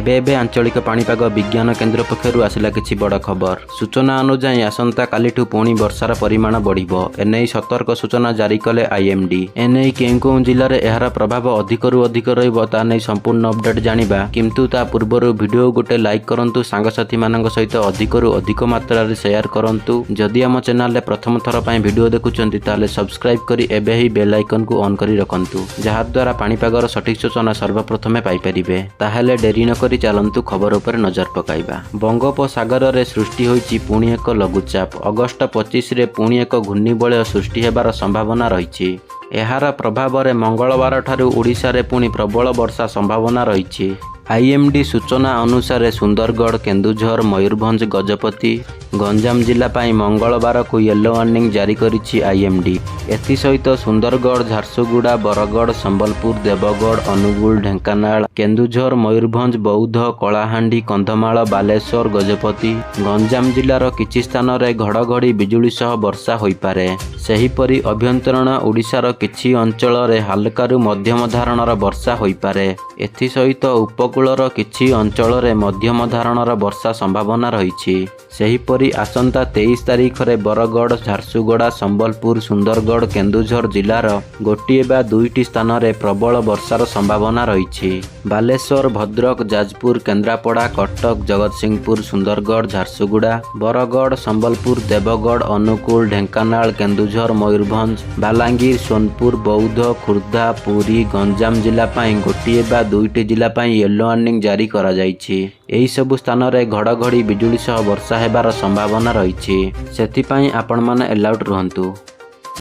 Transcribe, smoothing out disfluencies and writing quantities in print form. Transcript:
ଏବେ ଏବେ ଆଞ୍ଚଳିକ ପାଣିପାଗ ବିଜ୍ଞାନ କେନ୍ଦ୍ର ପକ୍ଷରୁ ଆସିଲା କିଛି ବଡ଼ ଖବର। ସୂଚନା ଅନୁଯାୟୀ, ଆସନ୍ତାକାଲିଠୁ ପୁଣି ବର୍ଷାର ପରିମାଣ ବଢ଼ିବ। ଏନେଇ ସତର୍କ ସୂଚନା ଜାରି କଲେ ଆଇଏମଡି। ଏନେଇ କେଉଁ କେଉଁ ଜିଲ୍ଲାରେ ଏହାର ପ୍ରଭାବ ଅଧିକରୁ ଅଧିକ ରହିବ, ତା ନେଇ ସମ୍ପୂର୍ଣ୍ଣ ଅପଡେଟ୍ ଜାଣିବା। କିନ୍ତୁ ତା ପୂର୍ବରୁ ଭିଡ଼ିଓ ଗୋଟେ ଲାଇକ୍ କରନ୍ତୁ, ସାଙ୍ଗସାଥିମାନଙ୍କ ସହିତ ଅଧିକରୁ ଅଧିକ ମାତ୍ରାରେ ସେୟାର କରନ୍ତୁ। ଯଦି ଆମ ଚ୍ୟାନେଲରେ ପ୍ରଥମ ଥର ପାଇଁ ଭିଡ଼ିଓ ଦେଖୁଛନ୍ତି, ତାହେଲେ ସବସ୍କ୍ରାଇବ୍ କରି ଏବେ ହିଁ ବେଲ୍ ଆଇକନ୍କୁ ଅନ୍ କରି ରଖନ୍ତୁ, ଯାହାଦ୍ୱାରା ପାଣିପାଗର ସଠିକ୍ ସୂଚନା ସର୍ବପ୍ରଥମେ ପାଇପାରିବେ। ତାହେଲେ ଡେରି ନକରି ଚାଲନ୍ତୁ ଖବର ଉପରେ ନଜର ପକାଇବା। ବଙ୍ଗୋପସାଗରରେ ସୃଷ୍ଟି ହୋଇଛି ପୁଣି ଏକ ଲଘୁଚାପ। ଅଗଷ୍ଟ 25ରେ ପୁଣି ଏକ ଘୂର୍ଣ୍ଣିବଳୟ ସୃଷ୍ଟି ହେବାର ସମ୍ଭାବନା ରହିଛି। ଏହାର ପ୍ରଭାବରେ ମଙ୍ଗଳବାରଠାରୁ ଓଡ଼ିଶାରେ ପୁଣି ପ୍ରବଳ ବର୍ଷା ସମ୍ଭାବନା ରହିଛି। ଆଇଏମଡି ସୂଚନା ଅନୁସାରେ, ସୁନ୍ଦରଗଡ଼, କେନ୍ଦୁଝର, ମୟୂରଭଞ୍ଜ, ଗଜପତି, ଗଞ୍ଜାମ ଜିଲ୍ଲା ପାଇଁ ମଙ୍ଗଳବାରକୁ ୟେଲୋ ୱାର୍ଣ୍ଣିଂ ଜାରି କରିଛି ଆଇଏମଡି। ଏଥିସହିତ ସୁନ୍ଦରଗଡ଼, ଝାରସୁଗୁଡ଼ା, ବରଗଡ଼, ସମ୍ବଲପୁର, ଦେବଗଡ଼, ଅନୁଗୁଳ, ଢେଙ୍କାନାଳ, କେନ୍ଦୁଝର, ମୟୂରଭଞ୍ଜ, ବୌଦ୍ଧ, କଳାହାଣ୍ଡି, କନ୍ଧମାଳ, ବାଲେଶ୍ୱର, ଗଜପତି, ଗଞ୍ଜାମ ଜିଲ୍ଲାର କିଛି ସ୍ଥାନରେ ଘଡ଼ଘଡ଼ି ବିଜୁଳି ସହ ବର୍ଷା ହୋଇପାରେ। ସେହିପରି ଆଭ୍ୟନ୍ତରୀଣ ଓଡ଼ିଶାର କିଛି ଅଞ୍ଚଳରେ ହାଲୁକାରୁ ମଧ୍ୟମ ଧରଣର ବର୍ଷା ହୋଇପାରେ। ଏଥିସହିତ ଉପକୂଳର କିଛି ଅଞ୍ଚଳରେ ମଧ୍ୟମ ଧରଣର ବର୍ଷା ସମ୍ଭାବନା ରହିଛି। ସେହିପରି ଆସନ୍ତା 23 ତାରିଖରେ ବରଗଡ଼, ଝାରସୁଗୁଡ଼ା, ସମ୍ବଲପୁର, ସୁନ୍ଦରଗଡ଼, କେନ୍ଦୁଝର ଜିଲ୍ଲାର ଗୋଟିଏ ବା ଦୁଇଟି ସ୍ଥାନରେ ପ୍ରବଳ ବର୍ଷାର ସମ୍ଭାବନା ରହିଛି। ବାଲେଶ୍ୱର, ଭଦ୍ରକ, ଯାଜପୁର, କେନ୍ଦ୍ରାପଡ଼ା, କଟକ, ଜଗତସିଂହପୁର, ସୁନ୍ଦରଗଡ଼, ଝାରସୁଗୁଡ଼ା, ବରଗଡ଼, ସମ୍ବଲପୁର, ଦେବଗଡ଼, ଅନୁଗୁଳ, ଢେଙ୍କାନାଳ, କେନ୍ଦୁଝର, ମୟୂରଭଞ୍ଜ, ବଲାଙ୍ଗୀର, ସୋନପୁର, ବୌଦ୍ଧ, ଖୋର୍ଦ୍ଧା, ପୁରୀ, ଗଞ୍ଜାମ ଜିଲ୍ଲା ପାଇଁ ଗୋଟିଏ ବା ଦୁଇଟି ଜିଲ୍ଲା ପାଇଁ ୟେଲୋ ୱାର୍ଣ୍ଣିଂ ଜାରି କରାଯାଇଛି। ଏହି ସବୁ ସ୍ଥାନରେ ଘଡ଼ଘଡ଼ି ବିଜୁଳି ସହ ବର୍ଷା ହେବାର ସମ୍ଭାବନା ରହିଛି। ସେଥିପାଇଁ ଆପଣମାନେ ଆଲର୍ଟ ରୁହନ୍ତୁ।